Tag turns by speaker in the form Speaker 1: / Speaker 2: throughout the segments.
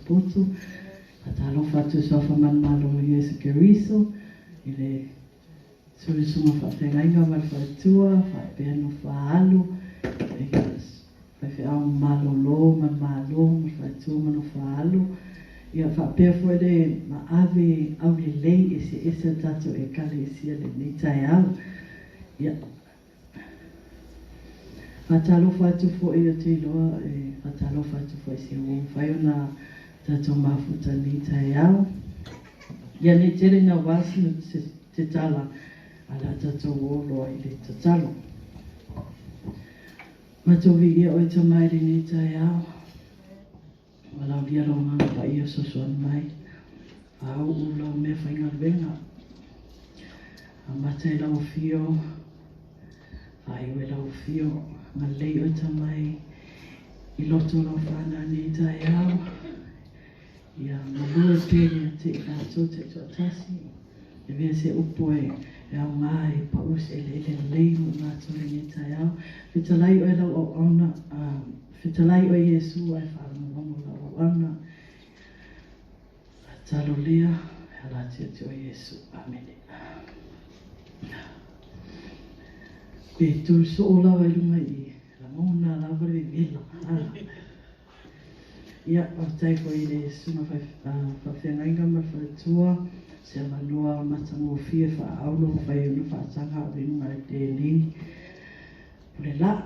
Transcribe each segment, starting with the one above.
Speaker 1: poto. Faatalofa atu i le Suafa Manumalo o Iesu Keriso i le Susuga Faafeagaiga ma le Faletua faapea nofo a alo i faifeau malolo ma le Malo ma le Faletua ma nofo a alo. Ia faapea foi le maave aulelei eseese o le tatou Ekalesia i lenei taeao. Ia faatalofa atu foi ou te iloa e faatalofa atu foi i se ua mafai ona tatou mafuta i lenei taeao. Ia nei tele naua se tala ae o le a tatou o loa i le tatalo. Matou viia oe Tama i lenei taeao. Valaaulia lou Agaga Paia fesoasoani mai. Faauu lau mea faigaluega. Amata i lau afio, faaiu i lau afio. Agalelei oe Tama i loto o lau fanau i lenei taeao. Ia galue pea ia te i latou taitoatasi. E avea se upu e aoga e pau se eleele lelei mo i matou i lenei taeao. Fetalai oe lau auauna, fetalai oe Iesu ae faalogologo lau auauna. Tatalo lea e ala atu ia te oe Iesu. Amene. Pe tu soo lava i luga i i, lagona lava le vevela. Ia, faafetai foi i le Susuga Faafeagaiga ma le Faletua, se avanoa matagofie faaauro mafai ona faataga au i luga i lenei pule laa.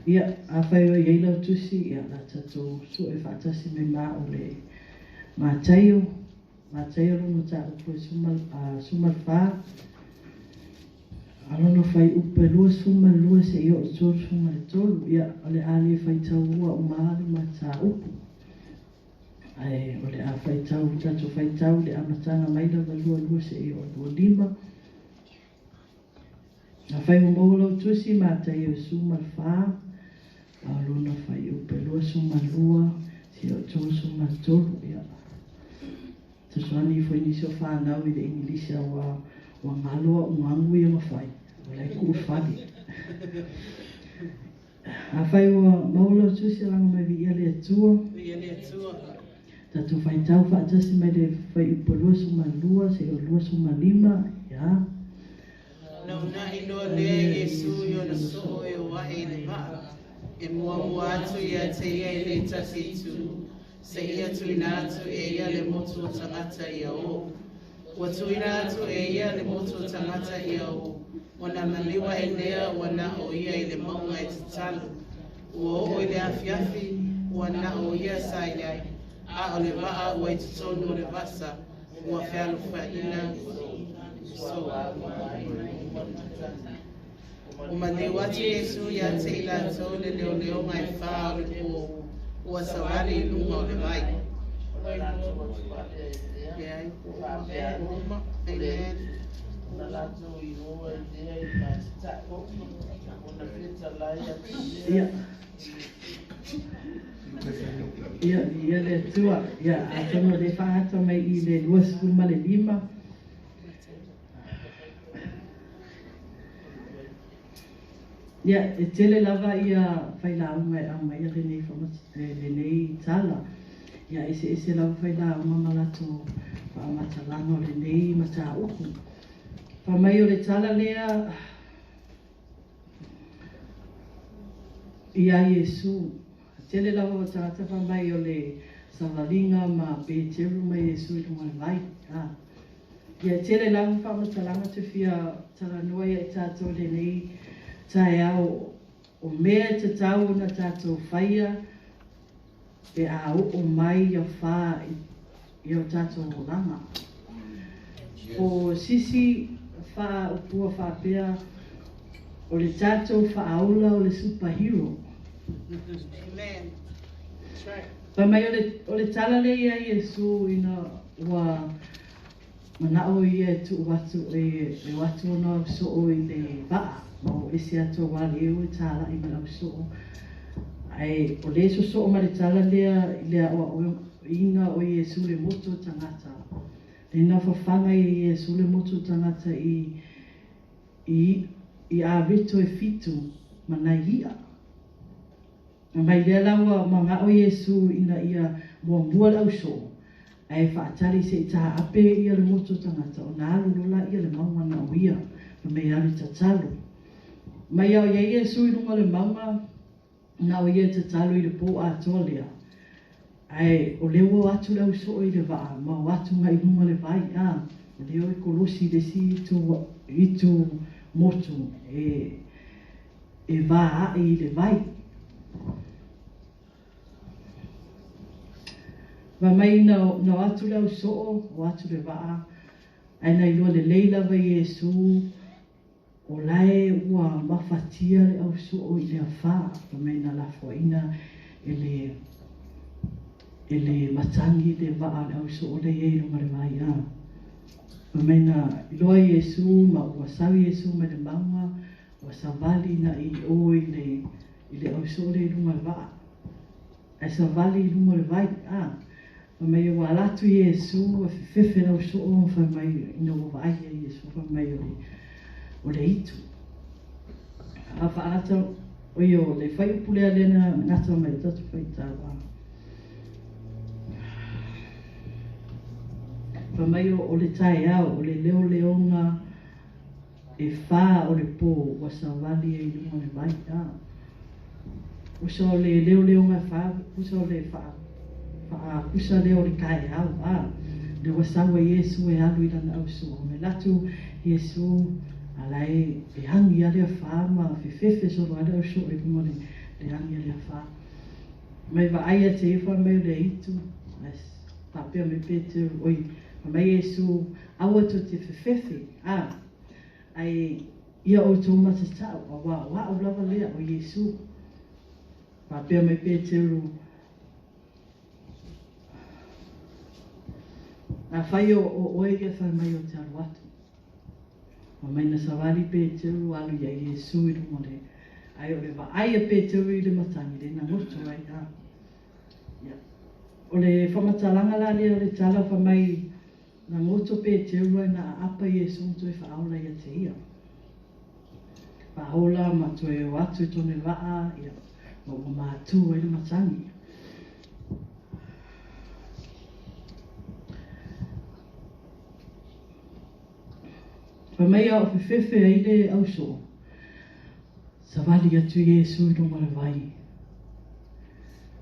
Speaker 1: Ia, afai o i ai lau tusi, ia, o le a tatou sue faatasi mai ma au le Mataio, Mataio lona mataupu e 14, a lona fuaiupu e 22 seia oo i le 33. Ia, o le a le faitaua uma lava le mataupu, ae o le a faitau, tatou faitau i le amataga mai lava i le 22 seia oo i le 25. Afai ua maua lau tusi, Mataio 14, a o lona fuaiupu e 22 seia oo i le 33. Ia, fesoasoani ifo i nisi o fanau i le Igilisi aua ua galo au gagu ia na fai, o la e tuu i le fale. Afai ua maua lau tusi, alaga mai viia le Atua.
Speaker 2: Viia le Atua.
Speaker 1: Tatou faitau faatasi mai le fuaiupu 22 seia oo i le 25. Ia.
Speaker 2: Ona uunai loa lea e Iesu i ona soo e o ae i le vaa, e muamua atu ia te ia i le tasi itu, seia tuuina atu e ia le motu o tagata ia o. Ua tuuina atu e ia le motu o tagata ia o, ona maliu ae lea ua na o ia i le mauga e tatalo. Ua oo i le afiafi, ua na o ia sa i ai, a o le vaa ua i totonu o le vasa, ua fealofaina soa. Ua maliu atu Iesu ia te i latou i le leoleoga e fā o le pō, ua savali i luga o le vai. Leai, ua uma. Amen.
Speaker 1: Ia. Ia, viia le Atua. Ia, atonu o lea e faaata mai i le 25. Ia, e tele lava ia failauga e aumaia lenei, lenei tala. Ia, eseese lava failauga ma latou faamatalaga o lenei mataupu. Fai mai o le tala lea ia Iesu. Tele lava o tagata fai mai o le savaliga ma Peteru ma Iesu i luga o le vai. Ia, e tele lava faamatalaga ou te fia talanoa ia i tatou i lenei taeao o mea e tatau ona tatou faia pe a oo mai ia fa i o tatou olaga. O sisi faaupua faapea o le tatou faaola o le superhero.
Speaker 2: Amen. That's right.
Speaker 1: Fai mai o le tala lea ia Iesu ina ua manao ia e tuu atu e o atu ona ausoo i le vaa ma o ese atu aua lea ua talai ma le ausoo. Ae o lea e sosoo ma le tala lea i le aoaoina o Iesu le motu o tagata. Lena fafaga ia Iesu le motu o tagata i i i aveto e fitu. ma nai i'a. Na mai lea la ua maga'o Iesu ina ia muamua le ausoo, ae faatali se i taape ia le motu o tagata ona alu loa laia i le mauga na o ia, fai mai e alu e tatalo. Mai a o i ai Iesu i luga o le mauga, na o ia e tatalo i le po atoa lea, ae o lea ua o atu le ausoo i le vaa ma o atu agai i luga o le vai, a o lea e kolosi i le isi itu, itu motu e e va ae i le vai. Fai mai na o atu le ausoo, o atu le vaa, ae na iloa lelei lava e Iesu o la e ua mafatia le ausoo i le afa, fai mai na lafoaiina e le e le matagi le vaa o le ausoo lea e i ai i luga o le vai. A fai mai na iloa e Iesu ma ua sau Iesu mai le mauga, Ua savali naʻi i o i le i le ausoo lea i luga o le vaa, ae savali i luga o le vai, a. Fai mai ua ala atu Iesu ua fefefe le ausoo, fai mai ina ua vaai ia Iesu, fai mai o le o le itu. A faaata oi o le fuaiupu lea lea na gata mai ai tatou faitau, a. Fai mai o le taeao, o le leoleoga E fa o le po ua savali ai i luga o le vai, a. Usa o le leoleoga e fa, usa o le fa, faakusa lea o le taeao, a. Lea ua sau ai Iesu e alu i lana ausoa. Ma e alu atu Iesu, a la e, e agi lava le afa ma fefefe solo ai le ausoa i luga o le, le agi a le afa. Ma e vaai ia te ia fai mai o le aitu, ae faapea mai Peteru, oi, fai mai Iesu, aua tou te fefefe, a. Ae ia outou matatau, auā o a'u lava lea, o Iesu. Faapea mai Peteru, Afai o oe ia fai mai ou te alu atu. Fai mai na savali Peteru alu iā Iesu i luga o le, ae o le vaai a Peteru i le matagi lea na goto ai, a. Ia. O le faamatalaga la lea o le tala fai mai Na goto Peteru ai na aapa Iesu ma toe faaola ia te ia. Faaola ma toe o atu i tone vaa, ia, ma ua mātū ai le matagi. Fai mai a o fefefe ai le ausoo, savali atu Iesu i luga o le vai,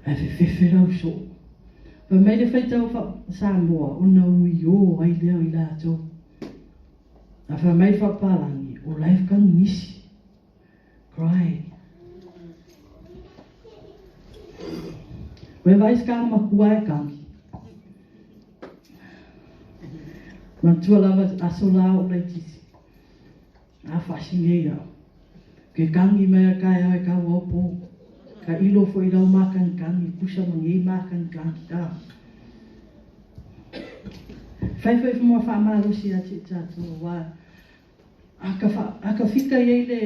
Speaker 1: ae fefefe le ausoo. Fai mai le faitau faa-Samoa ona ui ō ai lea i latou. A fai mai le faapalagi, o life kangisi. Cry. Ua e vaai se makua e kangi. Manatua lava aso la o laitiiti. A faasini ai au. Ke kangi mai a kaeao e kau au po. Ka ilo foi lau mākagikangi, kusa ma ngei mākagikangi, a. Fai foi mua faamalosi ia te i tatou, aua a ka, fa, a ka fika i ai le,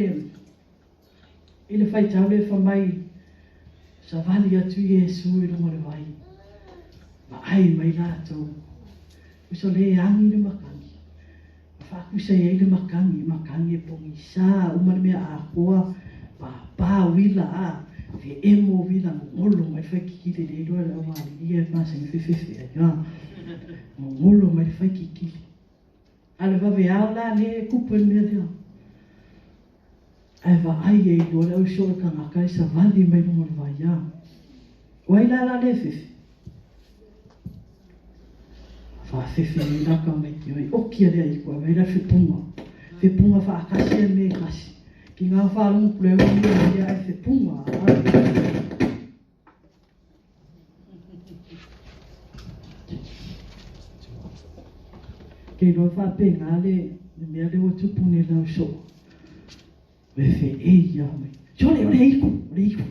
Speaker 1: i le faitau lea fai mai, savali atu Iesu i luga o le vai, vaai mai latou, uso le agi le matagi. Ma faakusa i ai le matagi, matagi e pogisa uma le mea atoa, papa uila a, feemo uila gogolo mai le faikikili le iloa le aualii ia e masani fefefe ai a, gogolo mai le faikikili. A o le vaveao la lea e kupu ai le mea lea. Ae vaai e iloa le ausoo o le tagata e savali mai luga o le vai a. O ai la la lea fefe? Faafefe nei la tamaiti ai oki a lea iku ai la fepunga. Fepunga faatasi a le mea e tasi. Ki ngā whārongo kura e ui ia ia e fepunga. Kei roa whaapenga le mea lea ua tupu nei lau soo. Fefe e ia mai. Sole, o le iku, o le iku.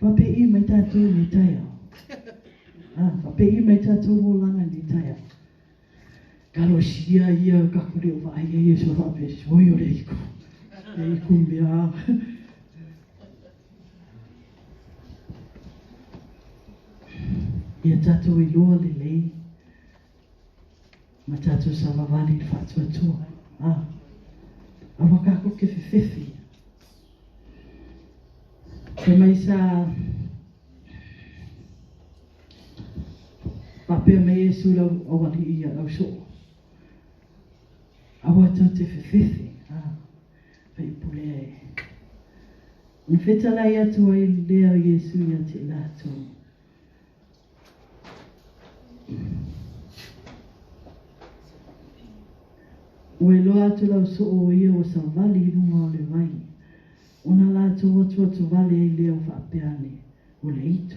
Speaker 1: Whapei mai tātou i nei taiao. Ah, whapei mai tātou olaga i nei taiao. Kalosia ia ka kore o vaai ai Iesu whape, oi o le iku. Le iku mea. Ia tātou iloa lelei ma tātou savavali i le faatuatua. Ah, aua kākou ke fefefe. Fai mai sa faapea mai Iesu i le aualii ia, le ausoo, Aua tou te fefefe, a faipule ai. Ona fetalai atu ai lea o Iesu ia te i latou. Ua iloa atu le ausoo o ia ua savali i luga o le vai, ona latou atuatuvale ai lea o faapea ane, O le itu.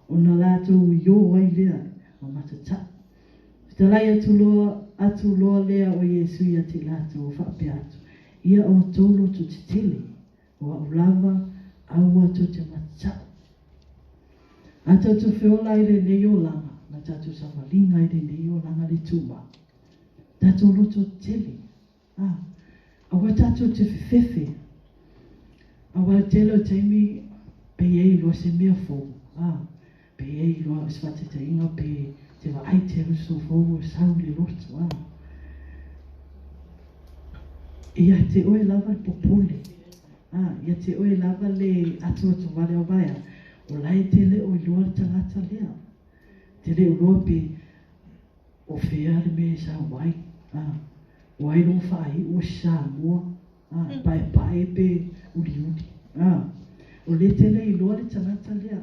Speaker 1: Ona latou io ai lea ma matatau. Fetalai atu loa atu loa lea o Iesu ia te i latou, o faapea atu, Ia outou loto tetele, o a'u lava, aua tou te matatau. A tatou feola ai lenei olaga, ma tatou savaliga ai lenei olaga le tumau, tatou loto tetele, a, aua tatou te fefefe, aua le tele o taimi pe i ai loa se mea fou, a, pe i ai loa se faataitaiga pe te vaai te alu fou o sau i le loto, a. Ia te oe lava le popole, a, ia te oe lava le atuatuvale o vaea, o la e te le o iloa le tagata lea. Te le o iloa pe o fea le mea e sau ai, a, o ai lona faaiu o se Samoa, a, e paepae pe uliuli, a. O lea e te le iloa le tagata lea.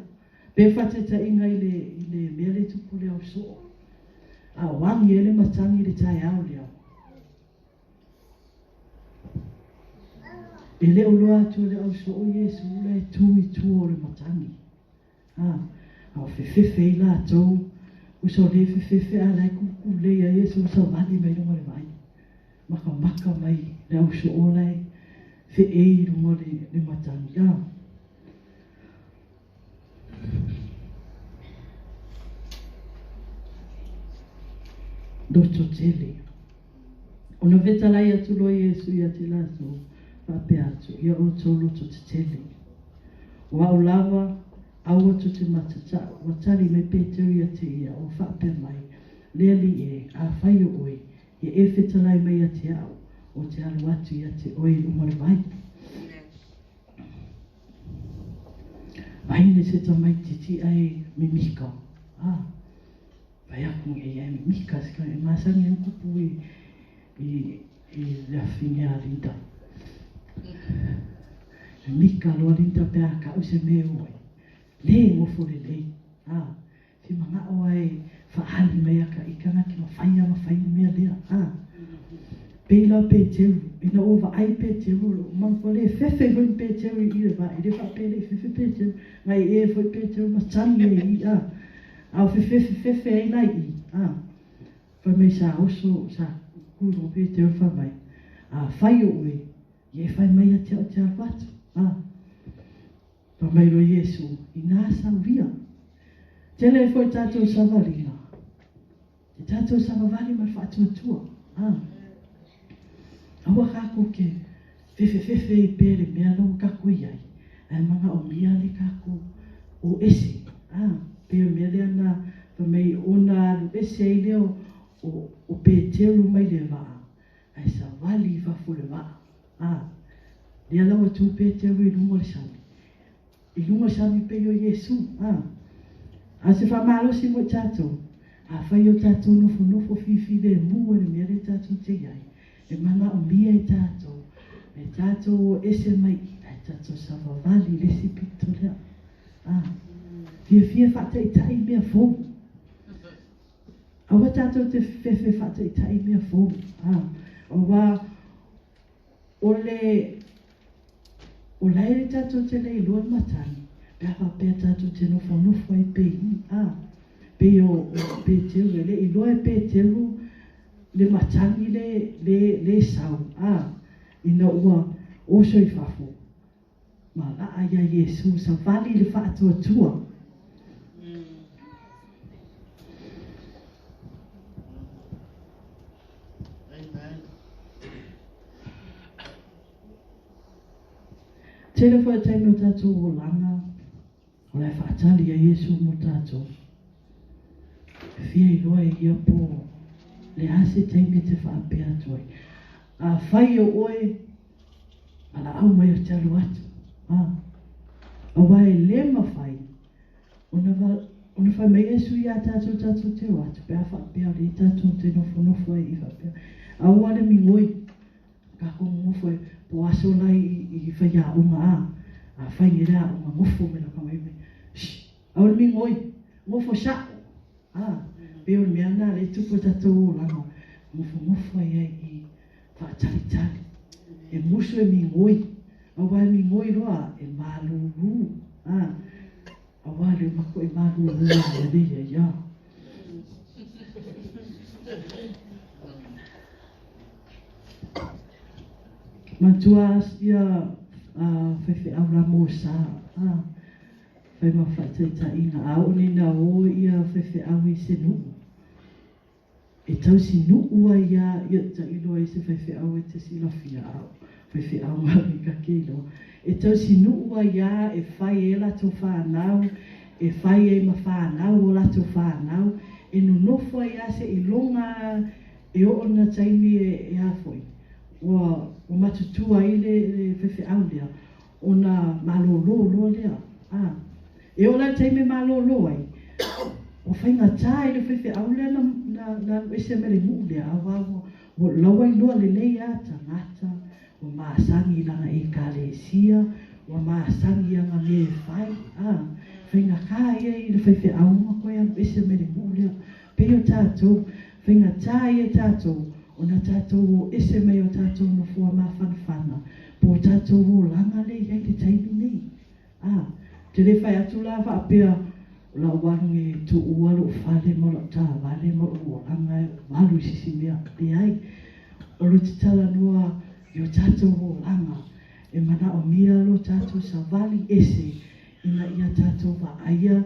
Speaker 1: Pe faataitaiga i le, i le mea lea e tupu le ausoo, a o agi ai le matagi i le taeao lea. E le o loa atu e le ausoo Iesu la e tu i tua o le matagi. A, a o fefefe ai latou, uso le fefefe a la e kukulei ai Iesu savali mai luga o le vai. Makamaka mai le ausoo la e feei i luga o le matagi. A. Loto tele. Ona fetalai atu loa Iesu ia te latou, faapea atu, Ia outou loto tetele. O a'u lava, aua tou te matata'u. Ua tali mai Peteru ia te ia, ua faapea mai, Le Alii e, afai o oe, ia e fetalai mai ia te a'u, ou te alu atu ia te oe i luga o le vai. Vahine se tamaititi ae mimika. A, vai aku nge ia mimika se ka e masani ai kupu i i i le afine a Linda. Mimika loa Linda pe a ka'u se mea e o ai. Le nofo lelei. A, Te mana'o ai fa'ali mai a ka ika na ki mafai a mafai le mea lea, a. Pei la Peteru, ina ua va'ai Peteru o lo'o mau ua le fefe foi ma Peteru i i le va'a, e le fa'apea le i fefe Peteru, nai e foi Peteru ma tagi ai i i, a. A o fefefe fefe ai la i i, a. Fai mai sa oso, sa ku i luga o Peteru fai mai, Afai o oe, ia e fai mai ia te a'u te alu atu, a. Fai mai loa Iesu, Inā saulia. Tele ai foi tātou savaliga. E tātou savavali ma le faatuatua. A. Aua kākou ke fefefefe i pē le mea la ua kākou i ai, ae manaomia le kākou o ese. A. Pei o le mea lea na fai mai ona alu ese ai lea o, o, o Peteru mai le vaa, ae savali i fafo o le vaa. A, lea la ua tu Peteru i luga o le sami. I luga o le sami pei o Iesu. A, a o se faamalosi mo i tatou, afai o tatou nofonofo fifilemu i le mea lea tatou te i ai, e manaomia e tatou, e tatou o ese mai i, ae tatou savavali i le isi pito lea. A, fiafia faataitai mea fou. Aua tatou te fefe faataitai mea fou. A, aua O le, o la e tatou te le iloa le matagi, pe a faapea tatou te nofonofo ai pe i, a, pei o, o Peteru, e le iloa e Peteru le matagi le, le, le sau, a, ina ua oso i fafo, ma laa iā Iesu, savali i le faatuatua. Tele foi taimi o tatou olaga, o la e faatali ai Iesu mo tatou. E fia iloa e ia po le a se taimi e te faapea atu ai. Afai o oe, valaau mai ou te alu atu. A. Auā e lē mafai ona ona fai mai Iesu iā tātou tātou te o atu pe a faapea o lea tātou te nofonofo ai i faapea. Aua le migoi kākou nonofo ai po o aso la i i faiaoga a a fai nei le aoga nofo mai laka mai mai shh aua le migoi nofo sa'o a pei o le mea lena lea e tupu i tatou olaga nofonofo ai ai i faatalitali e musu e migoi auā e migoi loa e malūlū a auā le mako e malūlū a le ia ia. Manatua ia faifeau la Mosa a fai ma faataitaiga a oo nei ina o ia faifeau i se nuu e tausinuu ai lava ia tailo ai se faifeau e te silafia a o faifeau ma le iloa e tausinuu ai lava e fai ai latou fanau e fai ai ma fanau o latou fanau e nonofo ai lava seiloga e oo ina taimi e a foi ua matutua ai le faifeau lea ona malōlō loa lea. A e oo la i le taimi e malōlō ai, ua faigata i le faifeau lea na na alu ese mai le nuu lea, auā ua la ua iloa lelei lava tagata, ua masani i lana Ekalesia, ua masani i ana mea e fai, a faigata ia i le faifeau ona toe alu ese mai le nuu lea. Pei o tatou, faigata ia tatou ona tatou o ese mai o tatou nofoa mafanafana po o tatou olaga lea e i ai i le taimi nei. A, ou te le fai atu la faapea o lau alu e tuua lou fale ma lau taavale ma lou olaga e ou alu i se isi mea. Leai, o lo te talanoa i o tatou olaga e manaomia lo tatou savali ese ina ia tatou vaaia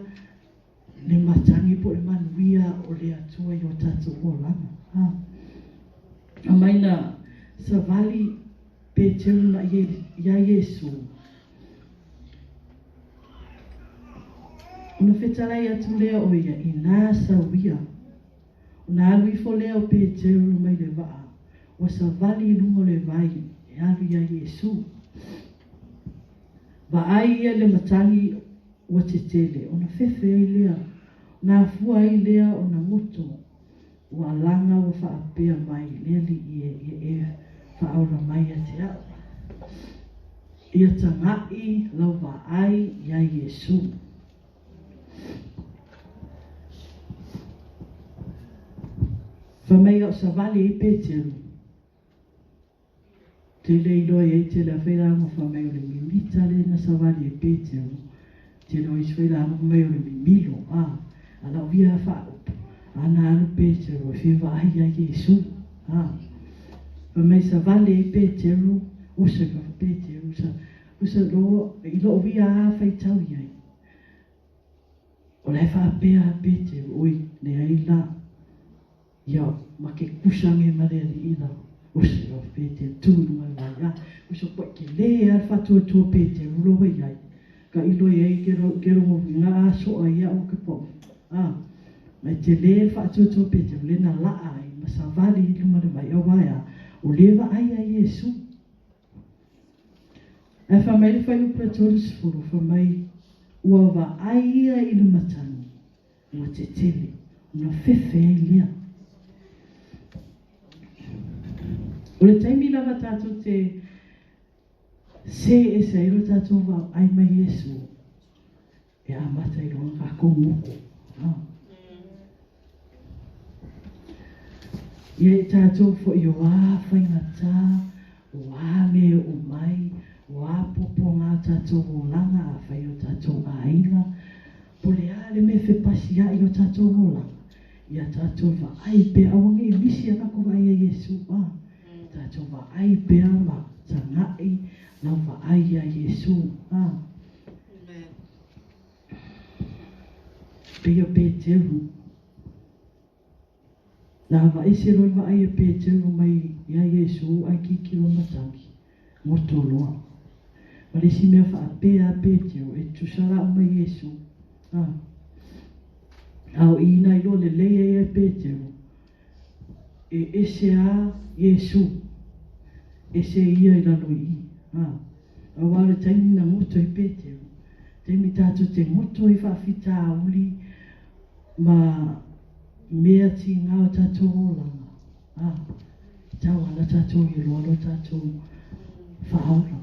Speaker 1: le matagi po o le manuia o le Atua i o tatou olaga. A, aumai na savali Peteru na iā Iesū. Ona fetalai atu lea o ia, Inā sau ia. Ona alu ifo lea o Peteru mai le vaa, ua savali i luga o le vai e alu iā Iesū. Vaai ia i le matagi ua tetele, ona fefe ai lea, ona afua ai lea ona goto, ua alaga ua faapea mai, Le Alii e, ia e faaola mai ia te a'u. Ia taga'i lau vaai iā Iesū. Fai mai a o savali ai Peteru. Te le iloa i ai tele a failaoga fai mai o le mimita lea na savali e Peteru. Tele o isi failaoga fai mai o le mimilo, a, a lau ia faaupu, a na alu Peteru e fia vaai ia Iesu, a. Fai mai savali ai Peteru, oso i fafo Peteru, sa, usa lo, i lou ia a faitau i ai. O la e faapea a Peteru, oi, leai la, Ia, ma ke kusa nge ma le alii la, osi la Peteru, tu i luga le vai, a, usa koe ke le a le faatuatua Peteru lo wai ai, ka iloi ai ke ro, ke rongo i nga asoa ia o ke pau, a, mai te le le faatuatua Peteru le na laa ai ma savali i luga le vai, auā e a, o le vaai ia Iesu. Ae fai mai le fuaiupu le 30, fai mai, ua vaai ia i le matagi, Ua tetele, ona fefe ai lea. O le taimi lava tatou te se ese ai lo tatou vaai mai Iesu, e amata i lona kakou moko. Ha. Ia i tatou foi o a faigata, o a mea e oo mai, o a puapuaga o tatou olaga, afai o tatou aiga, Po o le a le mea e fepasiaʻi i o tatou olaga, ia tatou vaai pea, aua ne i misi ia kakou vaai ia Iesu, a tatou vaai pea ma tagaʻi lau vaai ia Iesu, a. Pei o Peteru, na vaese loa le vaai a Peteru mai ia Iesu ae kikilo matagi, goto loa. Ma le isi mea faapea a Peteru, e tusa la uma Iesu, a. A o i na iloa lelei ai e Peteru, e ese a Iesu, ese ia i lalo i i, a. Auā o le taimi na goto ai Peteru, Taimi tātou te ngoto i whaafitauli ma mea ti ngā o tātou olanga. Ah, tau ana tātou i loa lo tātou whaolanga.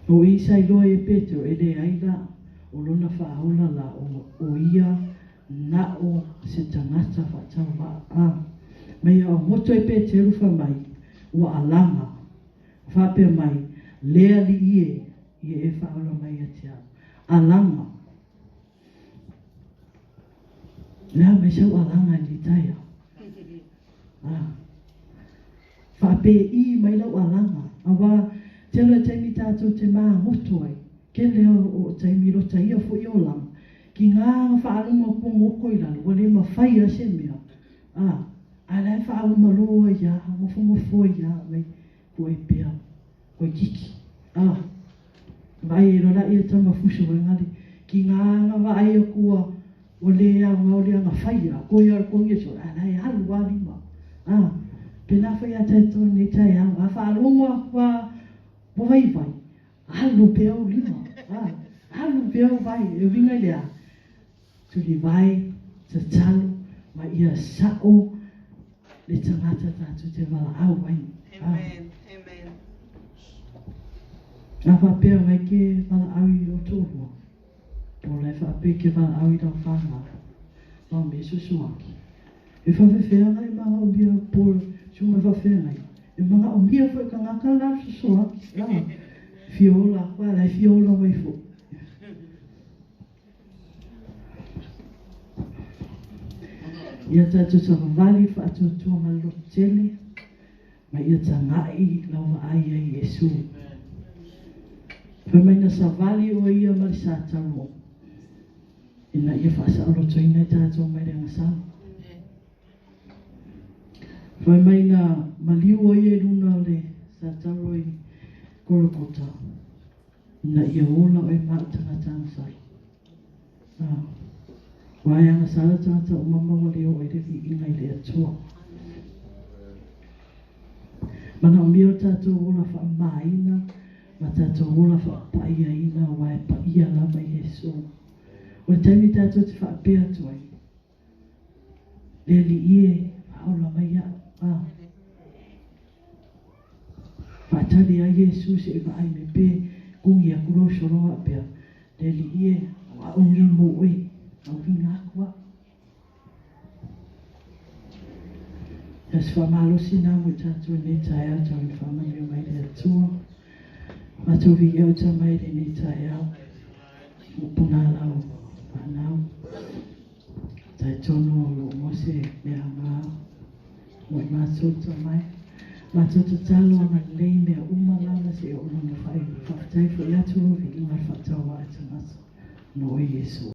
Speaker 1: O isa i loa e Petero e le aila o lona whaola la o ia na o se tangata whaatau wa a. Mai o moto e Petero wha mai ua alanga whapea mai lea li ie i e whaola mai a te au. Alanga. Lea mai sau alanga ni taia. Ah. Whape i mai lau alanga. Awa telo taimi tātou te maa ngoto ai. Ke leo o taimi rota ia fo i o langa. Ki ngā whaalunga ko ngoko i lalo. Wale ma whai a se mea. Ah. Ala e whaauma loa ia, ngofo ngofo ia, mai ko e pea, ko e kiki. Ah. Vai e lola ia tama fuso wa ngale. Ki ngā ngā ai a kua, o le a ngā o le a ngā whai a, ko ia ko ngia so, ala e alu a lima. Ah. Pena whai a taito ni tai au, a whaalonga kua, mo vai vai. Alu pea o lima. Ah. Alu pea o vai, e winga lea. Tuli vai, tatalo, ma ia sao, le tangata tātou te wala au ai.
Speaker 2: Amen. Amen.
Speaker 1: A whapea mai ke wala au i o tōrua. Po lai whapea ke wala au i rau whanga. Lau me susuaki. E whawhewhea ngai mga o mia po sunga whawhea ngai. E mga o mia fo ka ngaka la susuaki. Ah. Fiola, kwa lai fiola mai fo. Ia tātou savavali whaatuatua ma lotele, ma ia tangai lau ai ai Yesu. Whai mai na savali o ia ma le sātalo. Ina ia whaasa'aloto ina i tātou mai le angasala. Whai mai na maliu o ia i luna o le sātalo i Korokota. Ina ia ola o e maa tangata angasala. Ah. Wai angasala tangata o mama wale o e rewi inga i le atua. Mana o mio tātou ola whaamaina, ma tātou ola whaapaia ina wai paia lava Yesu. O le taimi tātou te whaapea atu ai. Le li ie, whaola mai au. Ah. Whaatali a Yesu se e vaai me pe, kungi a kuro soloa apea. Le li ie, wa ungi mo oe, au vinga akua. Ia se whamalosi nā mo tātou nei tae au, tau i whamanu mai le atua. Mātou vi au tā mai le nei tae au. Mo puna lau whanau. Tai tono o lo mose mea ngā. Mo i mātou tā mai. Mātou te talo ana lei mea uma lana se o lona whai. Whaatai fo i atu vi inga whatawa e tangata. No e Yesu.